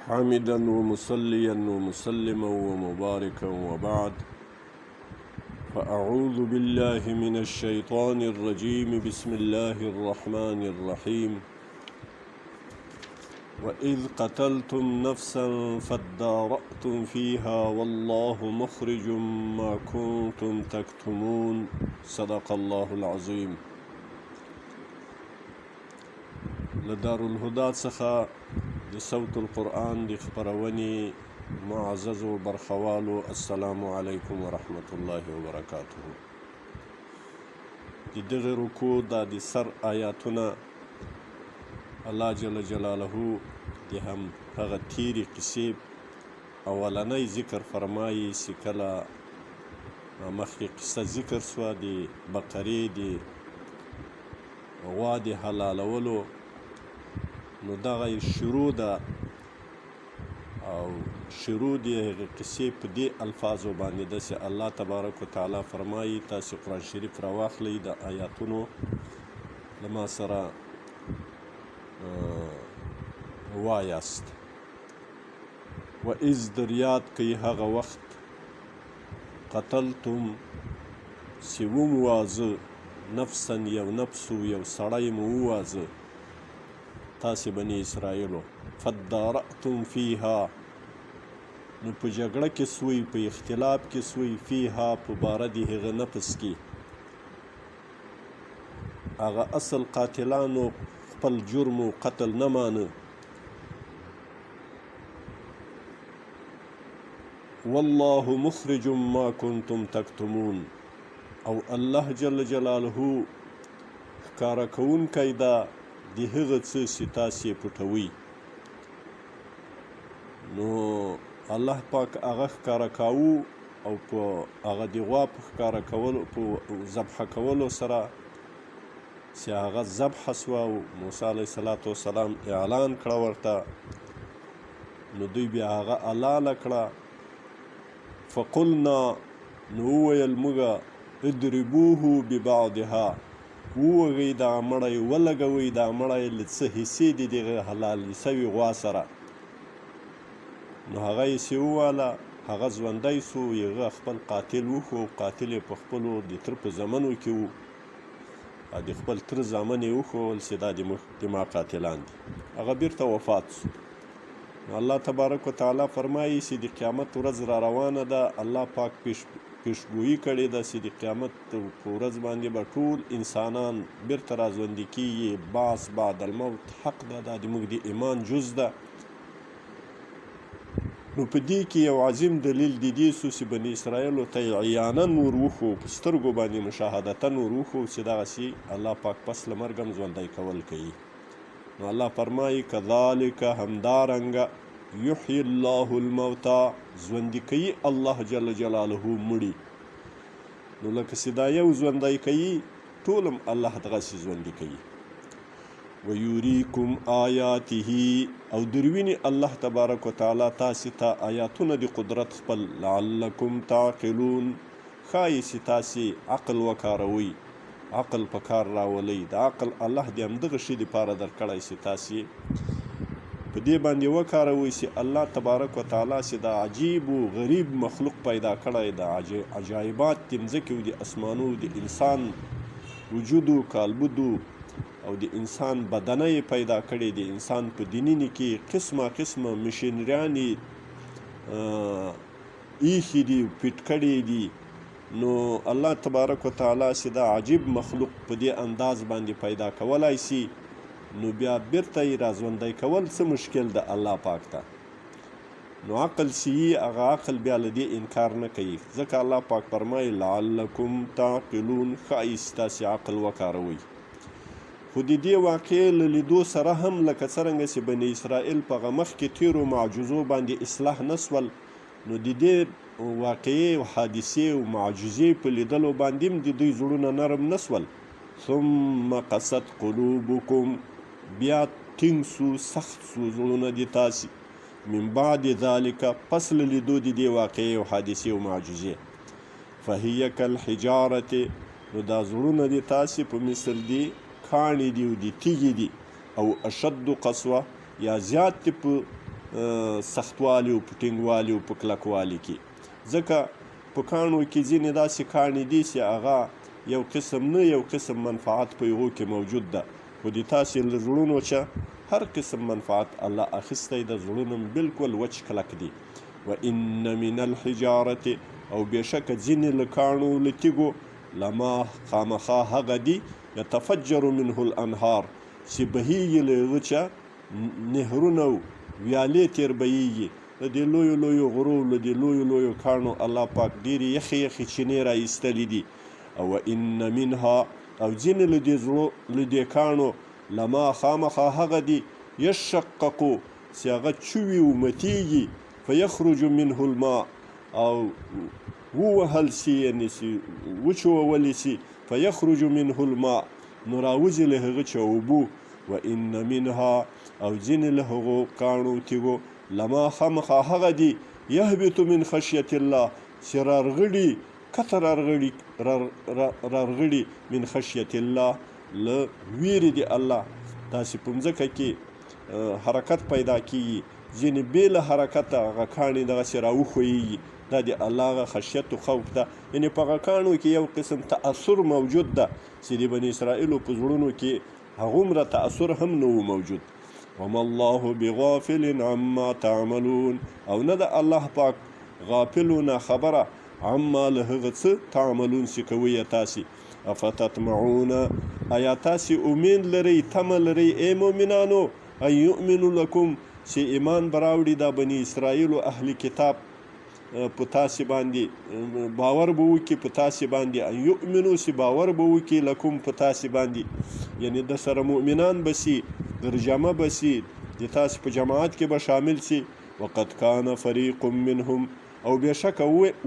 حامدا ومصليا ومسلما ومباركا وبعد، فأعوذ بالله من الشيطان الرجيم. بسم الله الرحمن الرحيم. وإذ قتلتم نفسا فادارأتم فيها والله مخرج ما كنتم تكتمون. صدق الله العظيم. له دارالهدی څخه د صوت القرآن د خپرونې معززو برخوالو، السلام علیکم ورحمت الله وبرکاته. د دغه رکوع دا د سر آیاتونه الله جل جلاله د هم هغه تیرې قصې اولنی ذکر فرمایي چې کله مخکې قصه ذکر سوه د بقرې د غوا د حلالولو، نو دغه یې شروع ده او شروع د هغې قصې په دې الفاظو باندې ده چې الله تبارک وتعالی فرمایي، تاسې قرآن شریف راواخلئ، د آیاتونو له ما سره وایاست. و اذ، در یاد کئ هغه وخت، قتلتم، چې وموازه، نفسا، یو نفس، یو سړی مو ووازه تاسې بني اسرائیلو، فادارأتم فیها، نو په جګړه کې سوئ، په اختلاف کې سوئ، فیها، په باره د هغه نفس کې. هغه اصل قاتلانو خپل جرم و قتل نه مانه. والله مخرج ما کنتم تکتمون، او الله جل جلاله ښکاره کوونکی ده د هغه څه چې تاسې یې پټوئ. نو الله پاک هغه ښکاره کاوه او په هغه د غوا په ښکاره کولو، په ذبح کولو سره چې هغه ذبح سوه او موسی علیه السلام اعلان کړه ورته، نو دوی بیا هغه حلاله کړه. فقلنا، نو وویل موږه، اضربوه ببعضها، ووهئ دا مړی، ولګوئ دا مړی له څه حصې د دغه حلالې سوې غوا سره. نو هغه یې سي وواله، هغه ژوندی سو، هغه خپل قاتل وښو. قاتل یې په خپلو د تره په زامنو کې وو. د خپل تره زامن یې وښول چې دا د ما قاتلان دي. هغه بیرته وفات سو. نو الله تبارک وتعالی فرمایي چې د قیامت ورځ را روانه ده. الله پاک پیشګویي کړې ده چې د قیامت په ورځ باندې به ټول انسانان بیرته را ژوندي کیږي. بعث بعد الموت حق ده، دا د موږ د ایمان جز ده. نو په دې کې یو عظیم دلیل د دې سو چې بني اسرائیلو ته یې عیانا ور وښو، په سترګو باندې مشاهدتا ور وښو چې دغسې الله پاک پس له مرګ هم ژوندی کول کوي. نو الله فرمایي، کذالک، همدارنګه، یحیی الله الموتی، ژوندي کوي الله جل جلاله مړي. نو لکه چې دا یو ژوندی کوي، ټول هم الله دغسې ژوندي کوي. ویریکم آیاته، او درویني الله تبارک وتعالی تاسې ته آیاتونه د قدرت خپل، لعلکم تعقلون، ښایي چې تاسې عقل وکاروئ، عقل په کار راولئ. د عقل الله د همدغه شي دپاره درکړی چې تاسې په دې باندې وکاروئ چې الله تبارک وتعالی چې دا عجیب و غریب مخلوق پیدا کړی، دا عجایبات د مځکې او د اسمانو، د انسان وجود و کالبدو او د انسان بدنه یې پیدا کړې، د انسان په دننې کې قسمه قسمه مشینریانې ایښي دي، فټ کړي دي. نو الله تبارک وتعالی چې دا عجیب مخلوق په دې انداز باندې پیدا کولای سي، نو بیا بیرته یې راژوندی کول څه مشکل ده الله پاک ته؟ نو عقل چې یي، هغه عقل بیا له دې انکار نه کوي، ځکه الله پاک فرمایي لعلکم تعقلون، ښایي چې تاسې عقل وکاروئ. خو د دې واقعې له لیدو سره هم، لکه څرنګه چې بني اسرائیل په هغه مخکې تېرو معجزو باندې اصلاح نه سول، نو د دې واقعې او حادثې او معجزې په لیدلو باندې هم د دوی زړونه نرم نه سول. ثم قست قلوبکم، بیا ټینګ سو، سخت سو زړونه د تاسې، من بعد ذلک، پس له لیدو د دې واقعې او حادثې او معجزې، فهی کالحجارة، نو دا زړونه د تاسې په مثل د کاڼي دي او د تیږې دي، او اشد قسوة، یا زیات دي په سختوالي او په ټینګوالي او په کلکوالي کې، ځکه په کاڼو کې ځینې داسې کاڼي دي چې هغه یو قسم نه یو قسم منفعت په هغو کې موجود ده، خو د تاسې له زړونو چه هر قسم منفعت الله اخیستی ده، زړونه مو بالکل وچ کلک دي. وان من الحجارة او بېشکه ځینې له کاڼو له تیږو، لما خامخا هغه دي، یتفجر منه الانهار چې بهیږي له هغه چه نهرونه او ویالې تېر بهیږي. له دې لویو لویو غرو له دې لویو لویو کاڼو الله پاک ډېرې یخې یخې چینې را ایستلې دي. او وان منها او ځینې له دې زړو له دې کاڼو، لما خامخا هغه دي، یشقق چې هغه چوي او متیږي، فیخرج منه الماء او ووهل سي یعنې چې وچوول سي، فیخرج منه الماء نو راوځي له هغه چه اوبو. وان منها او ځینې له هغو کاڼو تیږو، لما خامخا هغه دي، یهبط من خشیة الله چې رارغړي کته رارغړي رارغړي من خشیة الله له ویرې د الله. داسې په مځکه کې حرکت پیدا کیږي، ځینې بې له حرکته هغه کاڼي دغسې راوښویږي، دا د الله هغه خشیت و خوف ده. یعنې په هغه کاڼو کې یو قسم تأثر موجود ده چې د بني اسرائیلو په زړونو کې هغومره تأثر هم نه و موجود. وما الله بغافل عما تعملون او نه ده الله پاک غافل و ناخبره عما له هغه څه تعملون چې کوئ یې تاسې. افتطمعون ایا تاسې امید لرئ، تمه لرئ ای مؤمنانو، ان یؤمنو لکم چې ایمان به راوړي دا بني اسرائیلو اهل کتاب په تاسې باندې، باور به وکړي په تاسې باندې، ان یؤمنو چې باور به وکړي لکم په تاسې باندې، یعنې د سره مؤمنان به سي، درجمه به سي، د تاسې په جماعت کې به شامل سي. وقد کان فریق منهم او بېشکه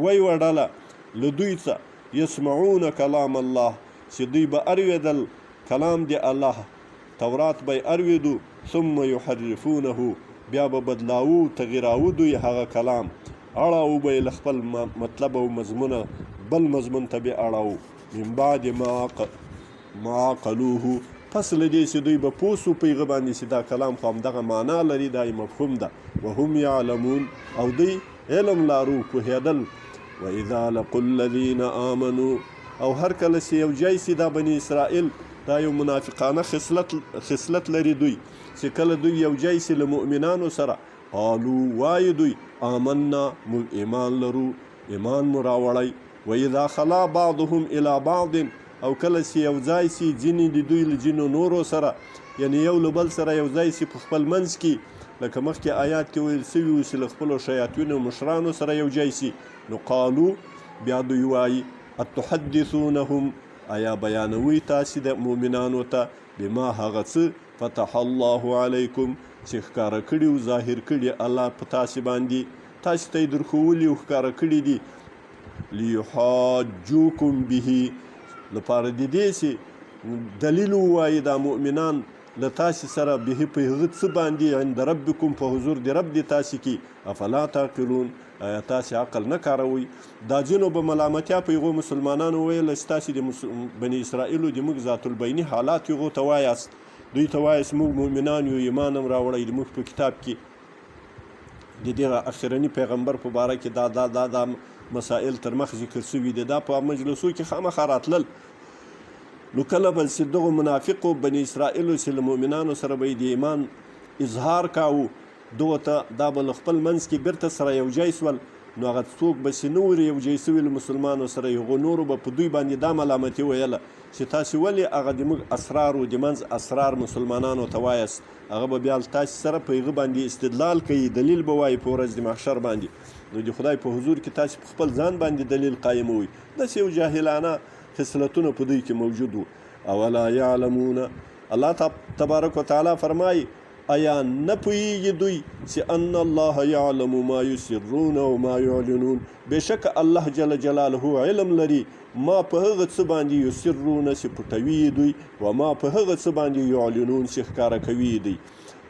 وه یوه ډله له دوی څه، یسمعون کلام الله چې دوی به اروېدل کلام د الله، تورات به یې اروېدو، ثم یحرفونه بیا به بدلاوه او تغیراوه دوی هغه کلام، اړاوه به یې له خپل مطلب او مضمونه بل مضمون ته به یې اړاوه، من بعد ما عقلوه پس له دې چې دوی به پوه سو په هغه باندې چې دا کلام خو همدغه معنا لري، دا یې مفهوم ده، وهم یعلمون او دوی علم لارو، پوهېدل. واذا لقوا الذین آمنوا او هر کله چې یو جای سي دا بني اسرائیل دا یو منافقانه خصلت خصلت لري دوی چې کله دوی یو جای سي له مؤمنانو سره، قالو وایي دوی، آمنا موږ ایمان لرو، ایمان مو راوړی. واذا خلا بعضهم الی بعض او کله چې یو ځای سي ځینې د دوی له ځینو نورو سره، یعنې یو له بل سره یو ځای سي په خپل منځ کې، لکه مخکې آیات کې ویل سوي وو چې له خپلو شیاطینو مشرانو سره یو ځای سي، نو قالو بیا دوی وایي، اتحدثونهم ایا بیانوئ تاسې د مؤمنانو ته، بما هغه څه، فتح الله علیکم چې ښکاره کړي او ظاهر کړي الله په تاسې باندې، تاسې ته یې درښوولي او ښکاره کړي دي، لیحاجوکم به لپاره د دې چې دلیل ووایي دا مؤمنان له تاسې سره، به په هغه څه باندې، عند ربکم په حضور د رب د تاسې کې، افلا تعقلون ایا تاسې عقل نه کاروئ؟ دا ځینو به ملامتیا په هغو مسلمانانو ویله چې تاسې د بني اسرائیلو د موږ ذات البیني حالات هغو ته وایاست، دوی ته وایاست موږ مؤمنان یو، ایمان هم راوړی د موږ په کتاب کې د دغه اخرني پیغمبر په باره کې دا دا دا دا مسائل تر مخ ذکر سوي دي، دا په مجلسو کې خامخا راتلل. نو کله به چې دغو منافقو بني اسرائیلو چې له مؤمنانو سره به یې د ایمان اظهار کاوه، دغو ته دا به له خپل منځ کې بیرته سره یو جای سول، نو هغه څوک به چې نه ور یو جای سوي له مسلمانو سره، هغو نورو به په دوی باندې دا ملامتي ویله چې تاسې ولې هغه د موږ اسرار و د منځ اسرار مسلمانانو ته وایاست، هغه به بیا له تاسې سره په هغه باندې استدلال کوي، دلیل به وایي په ورځ د محشر باندې، نو د خدای په حضور کې تاسې په خپل ځان باندې دلیل قایموئ. داسې یو جاهلانه خصلتونه په دوی کې موجود وو. اولا یعلمون الله تبارک وتعالی فرمایي ایا نه پوهیږي دوی چې ان الله یعلم ما یسرون او ما یعلنون، بېشکه الله جل جلاله علم لري ما په هغه څه باندې یسرون چې پټوي یې دوی، و ما په هغه څه باندې یعلنون چې ښکاره کوي یې دوی.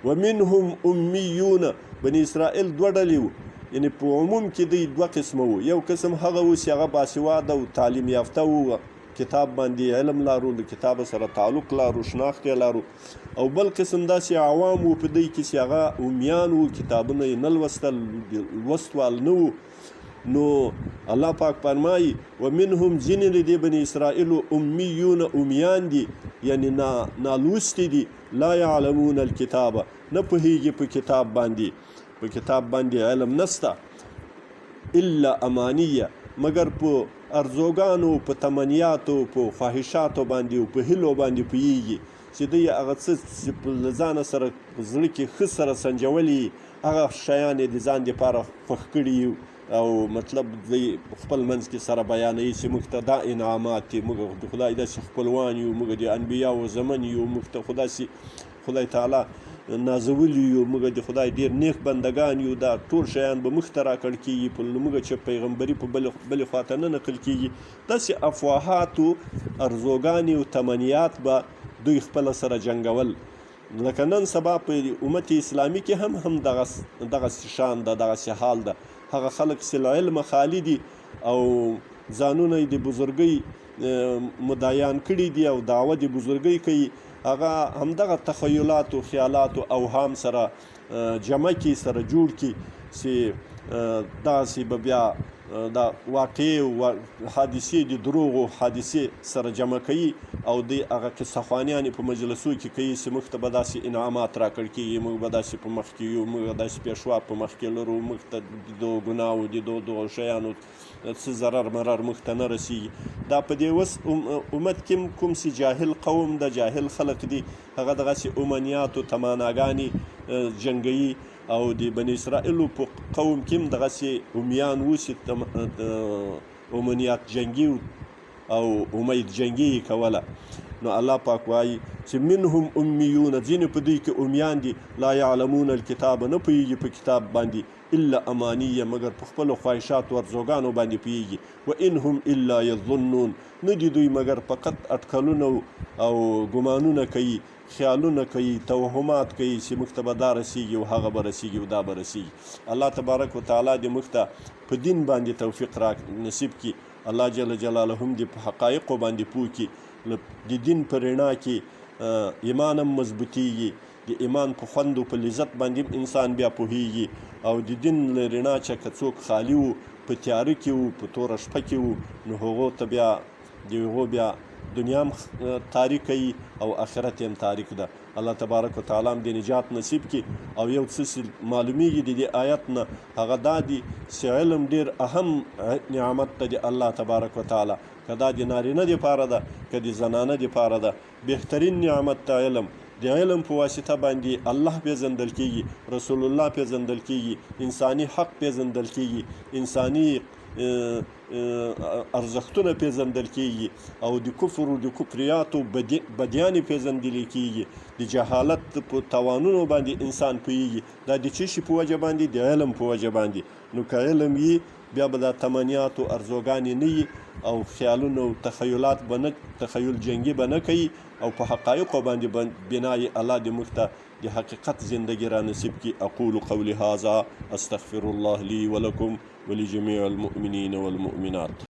ومنهم امیون، بني اسرائیل دوه ډلې وو، یعنې په عموم کې دوی دوه قسمه وو، یو قسم هغه وو چې هغه باسواده او تعلیم یافته وو، کتاب باندې علم لارو، له کتاب سره تعلق لارو، شناخت یې لارو. او بل قسم داسې عوام وو په دوی کې چې هغه امیان وو، کتابونه یې نه لوستل، لوستوال نه وو. نو الله پاک فرمایي ومنهم ځینې له دې بني اسرائیلو امیون امیان دي، یعنی نا نالوستي دي، لا یعلمون الکتاب، نه پوهیږي په کتاب باندې، په کتاب باندې علم نسته، الا امانیه، مګر په ارزوګانو، په تمنیاتو، په خواهشاتو باندې او په هیلو باندې پوهیږي چې دوی هغه څه چې له ځانه سره په زړه کې ښه سره سنجولي، هغه شیان یې د ځان دپاره خوښ کړي او مطلب دوی خپل منځ کې سره بیانوي چې موږ ته دا انعامات دي، موږ د خدای داسې خپلوان یو، موږ د انبیاو زمن یو، موږ ته خو داسې خدای تعالی نازولي یو، موږ د خدای ډیر نیک بندگان یو، دا ټول شیان به موږ ته راکړ کیږي، په موږ چې پیغمبري په بلې خواته نه نقل کیږي. داسې افواهات او ارزوګانې او تمنیات به دوی خپله سره جنګول. لکه نن سبا په امت اسلامي کې هم هم دغسې شان ده، دغسې حال ده. هغه خلک چې له علمه خالي دي او ځانونه یې د بزرګۍ مدعیان کړي دي او دعوه د بزرګۍ کوي، هغه همدغه تخیلات او خیالات او اوهام سره جمع کی، سره جوړ کی چې داسې به بیا دا واقعې او حادثې د دروغو حادثې سره جمع کوي او دوی هغه قصه خوانیانې په مجلسو کې کوي چې موږ ته به داسې انعامات راکړ کېږي، موږ به داسې په مخ کې یو، موږ داسې پېشوا په مخ کې لرو، موږ ته د دغو ګناو د دغو دغو شیانو څه ضرر مرر موږ ته نه رسیږي. دا په دې اوس امت کې کوم چې جاهل قوم ده، جاهل خلق دي، هغه دغسې امنیات او تماناګانې جنګوي. او د بني اسرائیلو په قوم کې هم دغسې امیان وو چې امنیات جنګي او امید جنګي یې کوله. نو الله پاک وایي چې منهم امیون، ځینې په دوی کې امیان دي، لا یعلمون الکتاب، نه پوهیږي په کتاب باندې، الا امانیه، مګر په خپلو خواهشاتو ارزوګانو باندې پوهیږي. و ان هم الا یظنون، نه دي دوی مګر فقط اټکلونه او ګمانونه کوي، خیالونه کوي، توهمات کوي چې موږ ته به دا رسیږي او هغه به رسیږي او دا به رسیږي. الله تبارک وتعالی دې موږ ته په دین باندې توفیق را نصیب کړي. الله جل جلاله هم دې په حقایقو باندې پوه کړي. د دین په رڼا کې ایمان هم مضبوطیږي، د ایمان په خوند او په لذت باندې هم انسان بیا پوهیږي. او د دین له رڼا چې که څوک خالي وو، په تیاره کې وو، په توره شپه کې وو، نو هغو ته بیا د هغو بیا دنیا هم تاریکه وي او آخرت یې هم تاریک ده. الله تبارک وتعالی هم د نجات نصیب کړي. او یو څه چې معلومیږي د دې آیت نه هغه دا دي چې علم ډیر اهم نعمت ده د الله تبارک وتعالی، که دا د نارینه دپاره ده که د زنانه دپاره ده، بهترین نعمت ده علم. د علم په واسطه باندې الله پیژندل کیږي، رسول الله پیژندل کیږي، انساني حق پیژندل کیږي، انساني ارزښتونه پیژندل کیږي، او د کفر او د کفریاتو بدیانې پیژندل کیږي، د جهالت په توانونو باندې انسان پوهیږي. دا د څه شي په وجه باندې؟ د علم په وجه باندې. نو که علم وي بیا به دا تمنیات او ارزوګانې نه وي او خیالونه او تخیلات به نه، تخیل جنګي به نه کوي او په حقایقو باندې بنا یې. الله دې موږ ته د حقیقت زندگی را نصیب کړي. اقول قولي هذا استغفر الله لي ولكم ولجميع المؤمنين والمؤمنات.